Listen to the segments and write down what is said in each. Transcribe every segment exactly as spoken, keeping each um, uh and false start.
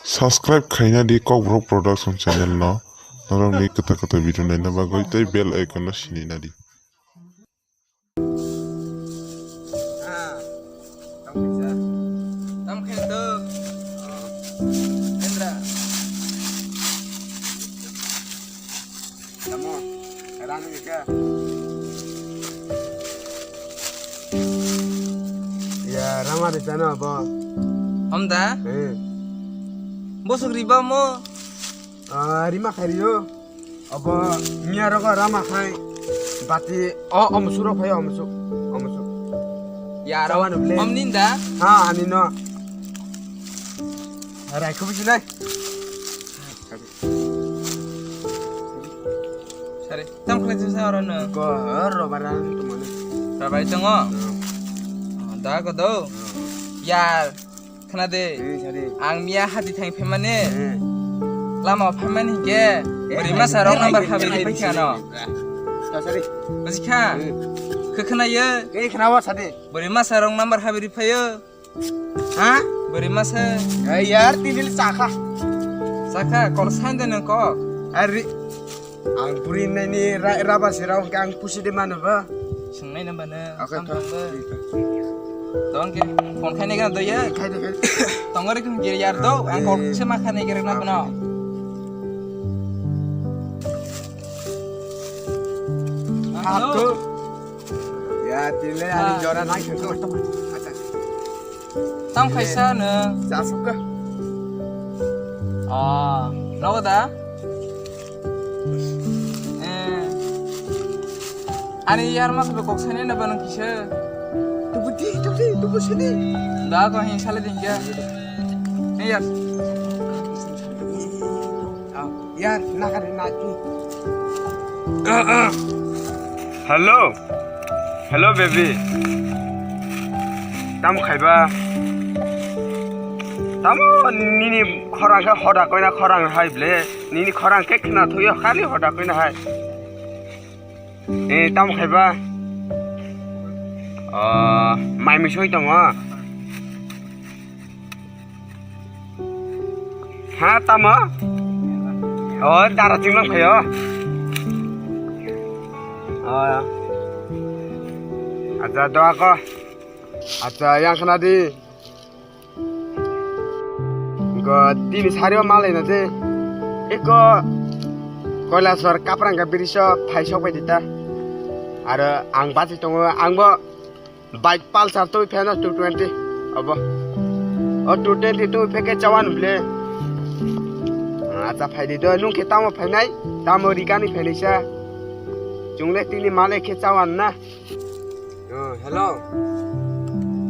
Subscribe khaina di Kokborok Production channel no, norokni kwtal kwtal video naina bagwi tei bell icon no sinina di. Ah, tam khaisa. Tam khaisa. Indra. Tamo, rang ni kha. Ya, rama de tano abo. Om da? Eh. Bosok riba mo? Ah, rima khai rio. Abo miya rogo rama khai. Bati, o, omusuk rok khai, omusuk. Omusuk. Ya, Chawa no ble. Om ninda? Ha, ani no. Rai khubi sinai. Sari, tam khlai sa oro no. Ko, oro bara tumane. Rabai tongo. Hmm. Da ko do. Hmm. Yar, khna de. Eh, sari. Ang miya hati thang phemane. Eh. Lama phemani ke. Eh, bori masa rok eh, number eh, habi eh, phai khano. Ka sari. Basi kha. Eh. Khe khna ye. Eh, khna wa sari. Bori masa rok number habi phayo. Ha? Bwrwi masa. Eh, yar, tini le chakha. Chakha, kol sain de nang kok. Ari, ang bwrwi nai ni ra-, raba se rao ang pusi de mano ba. Swngnai nang ba nang, okay, samsung ba. Tong ke, phone khai nai ga do ya. Khai de, khai de. Tong ore kum gir yar do, ang kol se ma khai nai gir na bano. Hello. Ya, tini le ani jora nai khe. Acha. Tam khaisa no. Jasuk ka. Ah, nogo da? Eh. Ani yar mas be kok sene na banang kisa. Tubu di, tubu di, tubu sene. Da ko hin sale din kya? Hey yar. Yar, nakari naki. Hello. Hello, baby. Tam khaiba? Tamo nini khorang khe hoda koina khorang hai ble. Nini khorang khe khna thuyo khali hoda koina hai. Eh, tam khaiba? Oh, mai misoi tongo. Ha, tamo? Oh, dara chinglang phayo. Oh. Acha, doa ko. Acha, yang khna di. Go, tini sari o malai na je. Eko Kailasor Kaprang ka biriso phai sok bai di ta. Aro ang bati tongo, ang bo Bike Pulsar twi pheno two twenty. Abo. O two twenty twi pheke chawan ble. Acha phai di do, nung khe tamo phainai? Tamo rikani phainai sa. Chungle tini male khe chawan na. Oh, hello.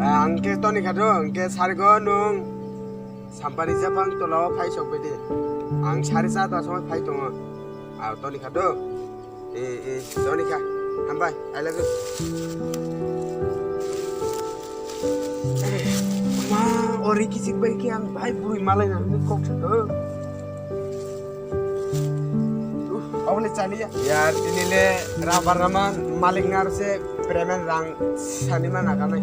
Ah, ang khe toni kha do, ang khe sarigo nung sampari japhang tolao phai sok bedi. Ang sari cha ta somoi phai tongo. Ah, toni kha do. Eh, eh, Donika, hambai, I love you. Eh, ma, ori kichik bai ki ang bai bui malai na kok sa to. Uh, awle chaliya. Yar, tini le rabar raman malik nar se premen rang sani ma naga nai.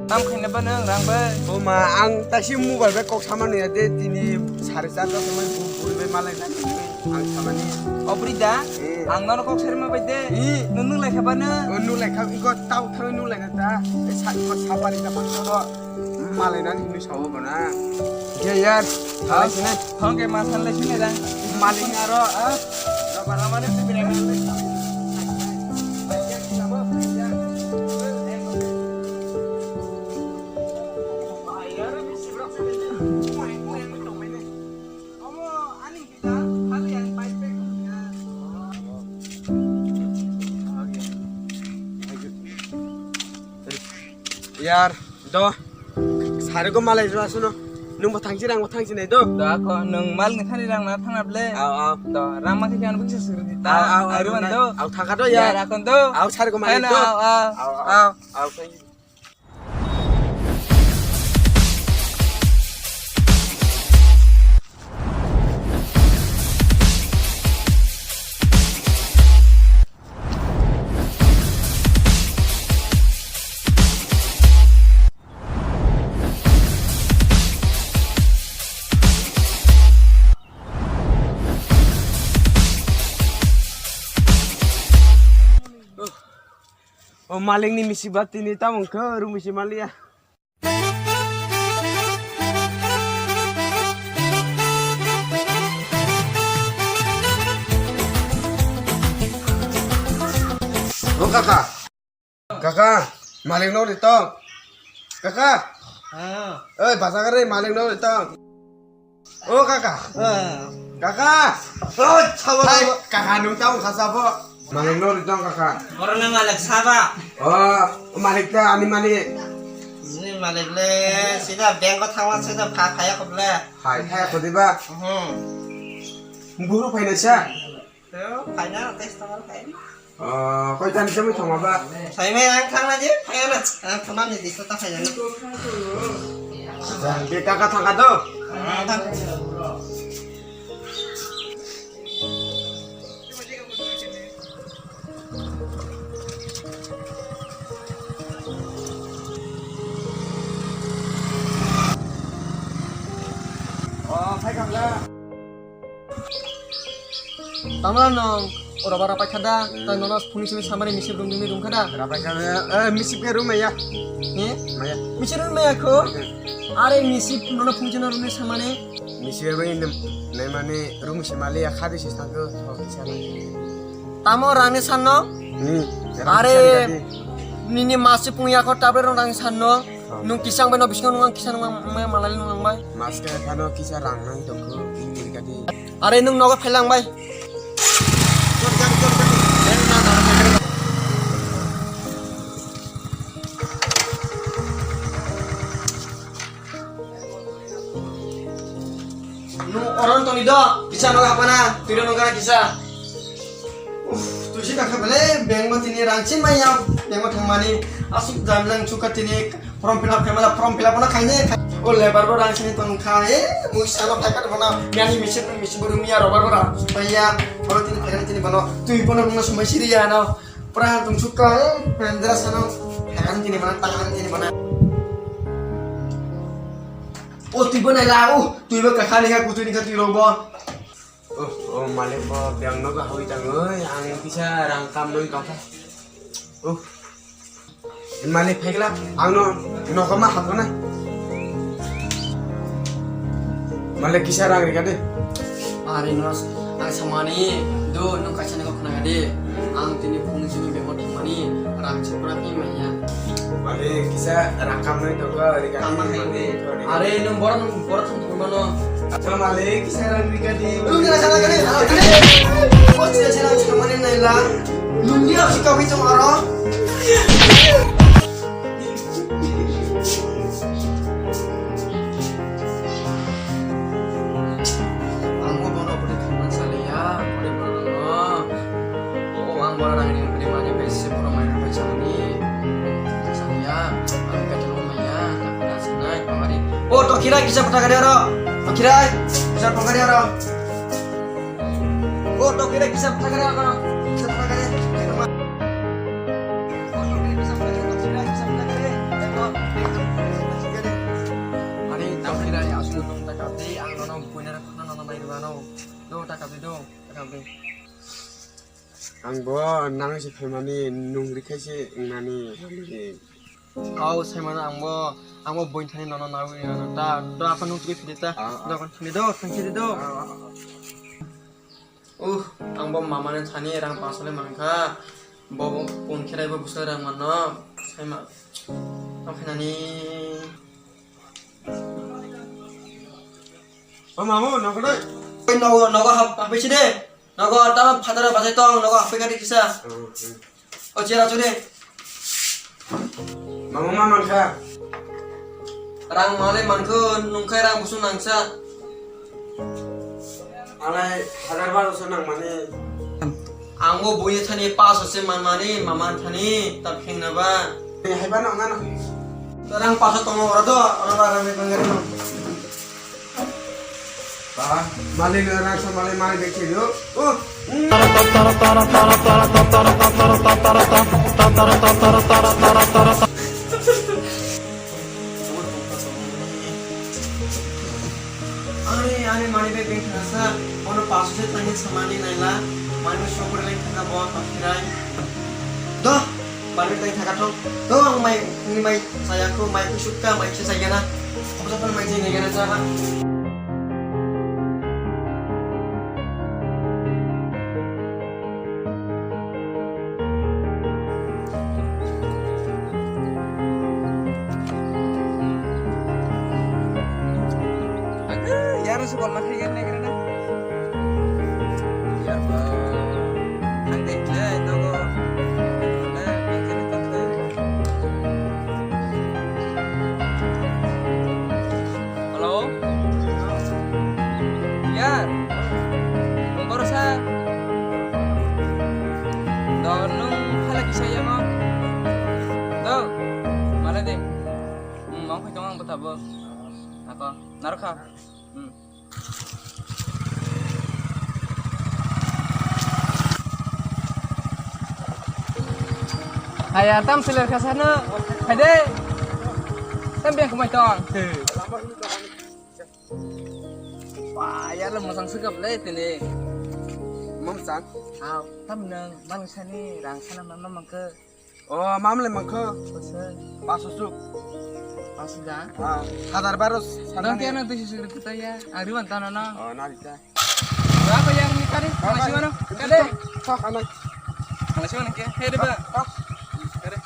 Tam khaina ba nang rang bai. O ma, ang taisi mobile bai kok sama nuya de, tini sari cha ta somoi bu bui bai malai na. Ang samani. O bwrwi da? Eh. Ang nono kok serma bai de. Eh. Nung nung lai kha ba no? O nung lai kha, iko tau thangwi nung lai na ta. E sa, iko sapari ta pang nono. Malai nani hinwi sawo bo na. Ge yar. Thalai sini. Thong ke ma thalai sini da. Maling aro. Ah. Raba rama ne sibire. Yar, do. Sari ko malai jwa suno. Nung bo thangsi rang bo thangsi nai do. Do ako nung mal ni thani rang na thang na ble. Aw, aw. Do, rang ma khe kan bukse sir di ta. Aw, aw, aw, aru man do. Aw, thang kha do ya. Yar akon do. Aw, sari ko malai do. Aw, aw. Aw, aw. Aw. Aw, thank you. Malikni misi ba tini tamo wngkha, rumi se maliya. O kaka. Kaka, malik no ri tong. Kaka. Ah. Oi, basa gari malik no ri tong. O kaka. Ah. Kaka. O, sabo. Hai, kaka nung tamo kha sabo. Malik no ri tong kaka. Borok no malik saba. O, malik ta ani malik. Ni malik le sida bank o thangma sida pha phaya kho le. Hai, phaya kho diba? Hmm. Buru phaina sa. Yo, phaina, tei stongo phaina. Oh, koi tani kami thoma ba? Saimai ang thangna je, phaina. Ang thangna ni disa ta phaina. Jang ke kaka thangka do? Ah, thang. Oh, phai kangla. Tamo nwng oro bara paikha da, hmm, tei nono phunui simi samani misip rwngdi rwngkha da? Rabai kha, eh, misip khe rwmaya. He? Maya. Misip rwmaya kho? Hmm. Are misip nono phunui simi rwmani samani? Misip rwmani nem-, naimani rwmwi se maliya khadi se thangkho, thok kisa nang. Tamo rangni sanno? Hmm. Are, rangni sanno. Nini masi pungya kho tablet rang sanno? Oh. Nwng kisa wngbai no bisingo nwng ang kisa nwng ang maya malai nwng ang bai. Mas khe phano kisa rang nang tongkho, bini gati. Are nwng nogo phailang bai. Nwng oron toni do, kisa nogo hapana, twi rw nokha kisa. Uff, tuisi kakha bele, bank bo tini rang chin maya, bank bo thangmani, asuk jam lang chuka tini, form fill up khaimala, form fill up no khaine, o labour bo rang sini tong kha, e, mui salo phai kha bono, yani misin, misin bo rumia robar bo rang, maya, bono tini phai tini bono, twi bono nungno sumai siri ya no, pura tong chuka, e, pendra sano, phai tini bono, tang tini bono. O twi bo nai la, o, twi bo kakha ni kha, kuchuni kha twi rok bo. Oh, oh, malik bo beng nogo hawi tangoi, ang kisa rang kam noi tongkha. Oh, malik phaikla, ang no nogo ma hapna. Malik kisa rang rika de. Ari nos, ang samani, do, no kaisa nogo khna de. Ang tini phung simi bemo thumani, rang chipra pi maya. Malik kisa rang kam noi tongkha, rika. Kam ma khai de. Are, nwng borok, nwng borok thum thum mano. Acha malik, serang bigadi. Nwng jana sana kani, sana kani. O chira chira chira mani naila. Nwng ni asi kabi tong aro. Ang mo bono pudi khaman saliya, pudi bono. O ang bono rang ni pudi mani besi bono main pai sani. Saniya, ang kata lo maya, tak kena senai, pamari. O, Tokirai, kisa pata gari aro. Tokirai, kisa pata gari aro. O, Tokirai, kisa pata gari aro. Kisa pata gari. O, Tokirai, kisa pata gari, Tokirai, kisa pata gari. Ari, Tokirai, asli nung tak abdi, ang nono punya rek nono mai rwano. Do, tak abdi do, tak abdi. Ang bo nang se phaimani nung rikhaise wngnani. Kau saimano ang bo, ang bo boin thani nono nawi ano ta, do apa nung twi phidi ta, ah, ah, do kan phidi do, thang phidi do. Ah, ah, ah. Uh, ang bo mamani thani rang pangsale mankha, bo, bo kun kherai bo bwsai rang mano, saima, ang khainani. O mamu, nokdoi. Oi, nogo, nogo hap, hapisi de. Nogo tamo phataro bachai tong, nogo hapwi kari kisa. Hmm, hmm. O chera churi. Mama ma mankha. Rang male mankho, nungkhai rang busung nangsa. Alai hazar baro so nang mani. Ang bo buye thani paso se man mani, mama thani ta pheng na ba. Hai ba no ngano. Rang paso tongo oro do, oro ba rang ni bangari no. Ba, malik, rang sa malik, malik, bekhe yo. Oh. Ani, ani mani bag beng thangsa, ono paso se tangin samani naila, mani sokore leng thangka bo, pakirai. Do. Barwi tei thaka thok. To ang mai, ni mai saya ko mai kusuk ka mai se saya na. Apa apa mai je ne gana sa. Yar se kol ma khaigani. Yar ba. Ang de le nogo. Hello. Yar. Nung boro sa. Do nung phala kisa yango. Do. Mala de. Hmm, mau koi tong ang botabo. Ako. Narkha. Hmm. Haya, tam siler khasano. Haide. Tam biang kumai tong. Wah, ya lo mosang segap le tini. Mom sang. Aw, tam nang bang sani rang sana mama mangke. Oh, mam le mangkho. Bosor. Paso suk. Paso da? Ah, hazar baro. Dong tiana tu susu kita ya. Ari wan tano no. Oh, na rita. Berapa yang ni tadi? Masih mana? Kade. Sok anak. Masih mana ke? Hei deba. Kade.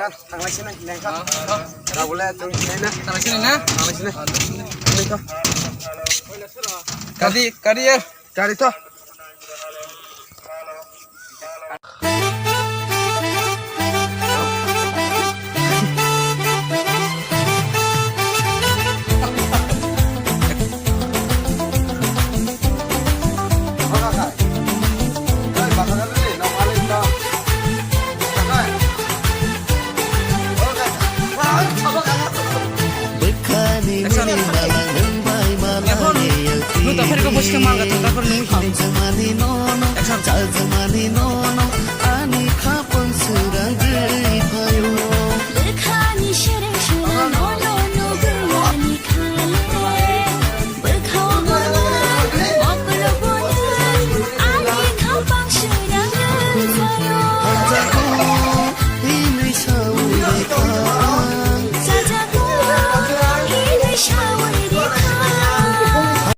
Thanglai sini, lengkha. Tabule, tong sini na. Thanglai sini na. Thanglai sini. Lengkha. Kadi, kadi ya. Kadi to. Action. Nung tak phari ko bos ke mal gato, tak phari nung hini. Action.